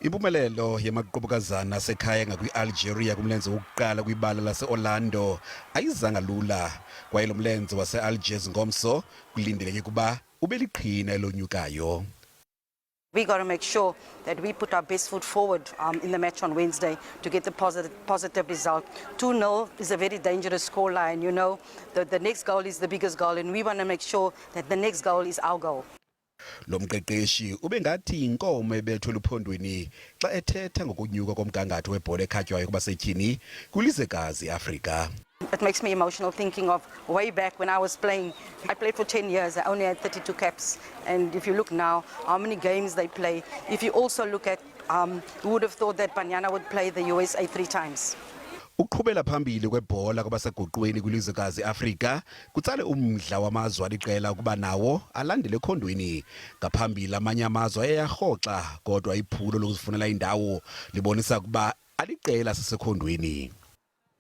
Impumelelo yamaqobokazana asekhaya ngakwi-Algeria kumlenze wokuqala kwibala lase-Orlando ayizanga lula, kwaye lo mlenze wase-Algiers ngomso kulindeleke ukuba ube liqhina elonyukayo. We got to make sure that we put our best foot forward in the match on Wednesday to get the positive result. 2-0 is a very dangerous scoreline. The next goal is the biggest goal, and we want to make sure that the next goal is our goal. Lo mqeqeshi ubengathi inkomo ebethwe luphondweni xa ethetha ngokunyuka komgangatho webhola ekhatywayo kubasetyhini kwilizwekazi iAfrika. It makes me emotional thinking of way back when I was playing. I played for 10 years. I only had 32 caps. And if you look now, how many games they play. If you also look at, who would have thought that Banyana would play the USA three times? Ukuqhubela phambili kwebhola kwabaseguqweni kwilizwekazi iAfrika kutsale umdla wamazwe aliqela ukuba nawo alandele ekhondweni. Ngaphambili amanye amazwe ayeyarhoxa, kodwa iphulo lokuzifunela indawo libonisa ukuba aliqela sisekhondweni.